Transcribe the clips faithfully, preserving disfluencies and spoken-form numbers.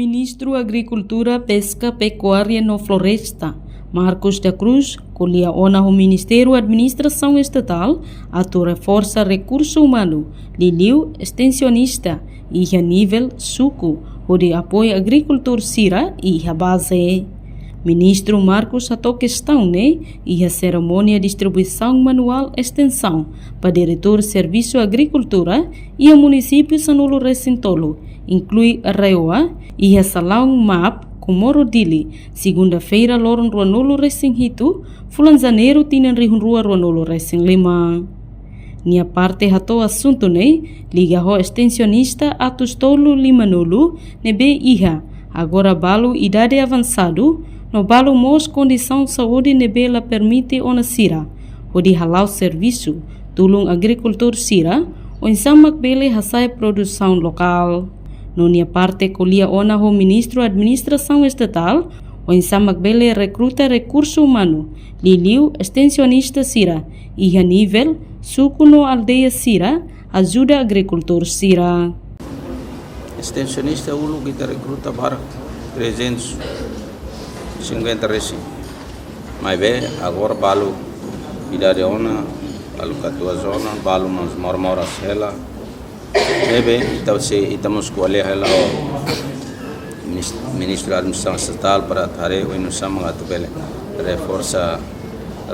Ministru Agrikultura, Peska, Pekuária no Floresta, Marcos da Cruz, ko'alia ona ho Ministériu Administrasaun Estatál atu reforsa rekursu umanu, liuliu estensionista, iha nivel suku, hodi apoiu agrikultór sira iha baze. Ministru Marcos hato'o kestaun ne'e iha serimónia distribuisaun manuál estensaun ba diretór Servisu Agrikultura iha munisípiu sanulu-resin-tolu, inklui RAEOA, iha salaun MAP, Comoro, Dili, segunda-feira, loron ruanulu-resin-hitu, fulan Janeiru, tinan rihun rua ruanulu-resin-lima. Nia parte hato'o asuntu ne'e liga ho estensionista atus tolu limanulu ne'ebé iha agora balu idade avansadu, no balu mós kondisaun saúde ne'ebé la permite ona sira hodi hala'o servisu, tulun agrikultór sira oinsá mak bele hasa'e produsaun lokál. No nia parte ko'alia ona ho Ministru Administrasaun Estatál oinsá mak bele rekruta rekursu umanu, liuliu estensionista sira iha nivel suku no aldeia sira ajuda agrikultór sira. Estensionista uluk ita rekruta barak, trezentos e cinquenta resin. Maibé agora balu idade ona, balu katuas ona, balu mós moras-moras hela. Ne'ebé ita sei, ita mós ko'alia hela ho minis-, Ministru Administrasaun Estatál para atu haree oinsá mak atu bele reforsa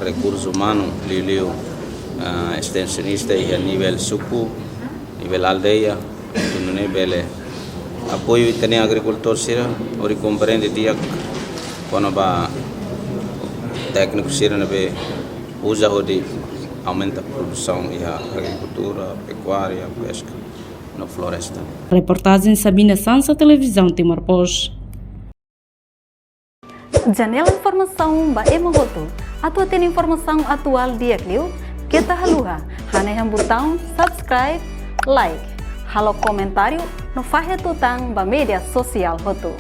rekursu umanu, liuliu, ah, estensionista iha nivel suku, nivel aldeia, atu nune'e bele apoiu ita-nia agrikultór sira hodi komprende di'ak kona-ba tékniku sira ne'ebé uza hodi aumenta produsaun iha agrikultura, pekuária, peska no floresta. Reportajen Sabina Sansa, Televizaun Timor Post. Janela informasaun ba ema hotu. Atu hatene informasaun atuál di'ak liu, keta haluha hanehan butaun subscribe, like, halo komentáriu no fahe tutan ba média sosiál hotu.